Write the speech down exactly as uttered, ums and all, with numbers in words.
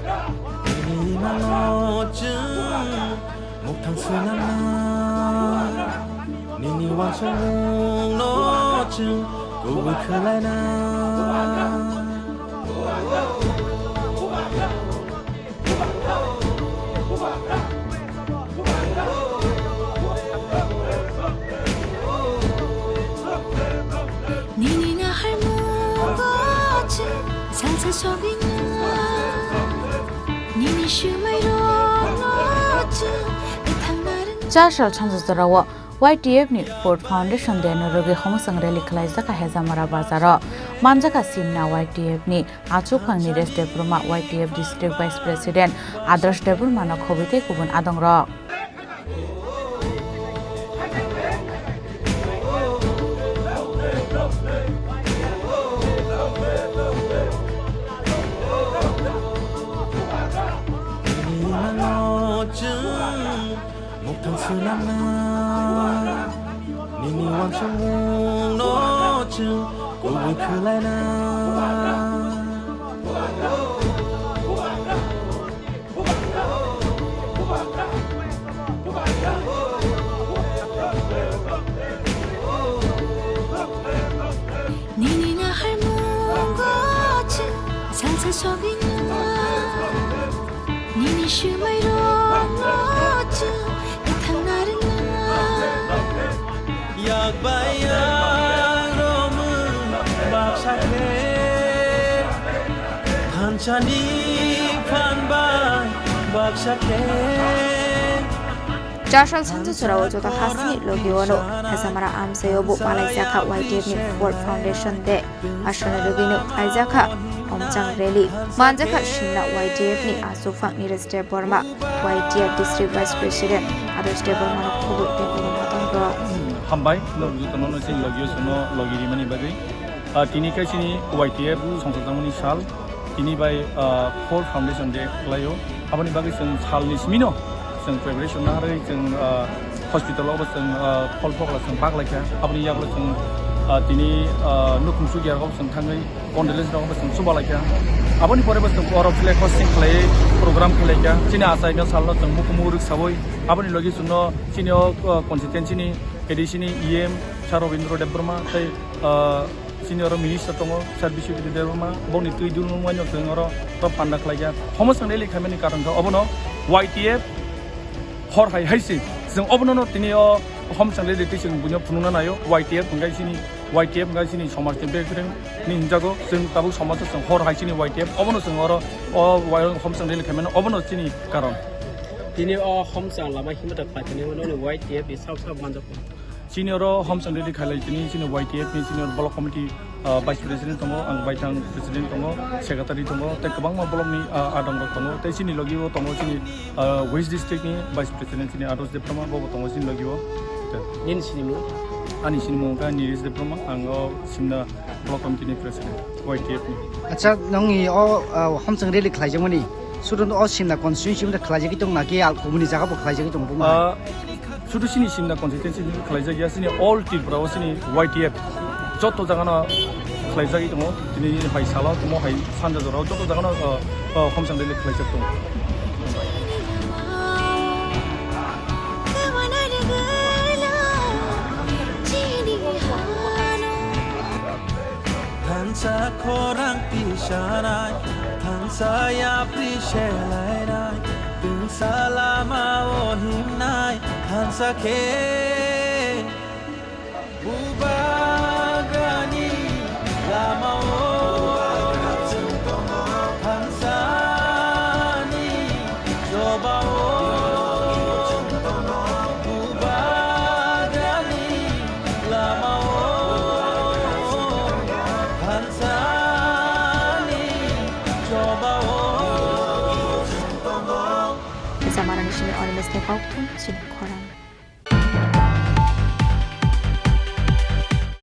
Nini imano chwng muktang swnamna, nini uansukmungno chwng kubui khwlaina. Nini naharmungo chwng salsa sogwina. Nini swmairokno chwng wngthangna rwngna. Char sal sansa jorao Y T F ni Fourth Foundation Day no rwgwi homosang rally khwlaijak kha Hezamara bazaro. Manjakha simna Y T F ni Achukphang Niresh Debbarma, Y T F District Vice President Adarsh Debbarma no khobwi tei kubun adongrok. Muktang swnamna, nini uansukmungno chwng kubui khwlaina. Nini naharmungo chwng salsa sogwina. Nini swmairokno chwng wngthangna rwngna. Yak bai yak romwi baksa khe, thansani phan bai baksa khe. Char sal sansa jorao joto hasteni logi wano Hezamara amchaio bo malaijak kha Y T F ni Fourth Foundation Day. Aswkno rwgwino khlaijakha homchang rally. Manjakha simna Y T F ni Achukphang Niresh Debbarma, Y T F District Vice President Adarsh Debbarma no khobwi tei kubun adongrok. Hambai, norok jotono no chini logi o chwngno logi rimani bagwi. Ah, tini khe chini Y T F songsa tangmani sal, tini bai, ah, Fourth Foundation Day khlaio. Aboni bagwi chwng salni simino chwng preparation naharwi chwng, ah, hospital o bo chwng, ah, phol phokla chwng bak laikha. Aboni yagulo chwng, ah, tini, ah, nukhung sugya rok chwng thangwi condolence rok bo chwng chuba laikha. Aboni pore bo chwng oro flag hosting khlaiwi program khlaikha. Chini achaino salno chwng mukumu rwksawi aboni logi chwngno chini o, ah, constituency ni A D C ni E M Sir Robindra Debbarma tei, ah, Chini oro minister tongo, Sir Biswajit Debbarma, boni twi dulmung waino chwng oro to panda khlaikha. Homosang rally khaimani karon khe obono Y T F hor hai hai se. Chwng obono no tini o homosang rally twi chwng buino phunukna naio. Y T F hwnkhe chini, Y T F hwnkhe chini somaj ni bekreng ni hinjago. Chwng tabuk somaj o chwng hor hai chini Y T F. Obono chwng oro o wai-, homosang rally khaimani obono chini karon. Tini o homosang lama himta khlaikha ni ulo Y T F ni sak sak manjak. Chini oro homosang rally khailai tini chini Y T F ni chini oro block committee, ah, vice president tongo, ang baithang president tongo, secretary tongo, tei kwbangma block ni, ah, adong rok tongo, tei chini logi o tongo chini, ah, West district ni vice president chini Adarsh Debbarma bo bo tongo chini logi o. Tei nini sinimung? Ani sinimung wngkha Niresh Debbarma, ang o Simna block committee ni president, Y T F ni. Acha, nongni o, ah, homosang rally khlaijakmani, sudu o Simna constituency mothe khlaijagwi tong naki al kubuni jaga bo khlaijagwi tong buma? Ah, Sudu chini Simna constituency ni khlaijak ya, chini all Tripura o chini Y T F joto jaga no khlaijagwi tongo. Tini hai salo, tamo hai sanja jora o joto jaga no, uh, uh, homosang rally khlaijak tongo. Thansa khorang tisanai, thansa yapri selainai, tungsa lama o himnai, thansa khe. Bubagrani lama o thansani choba o, Bubagrani lama o thansani choba o. Jamarani simi Animesh ni kok thum chini khorang.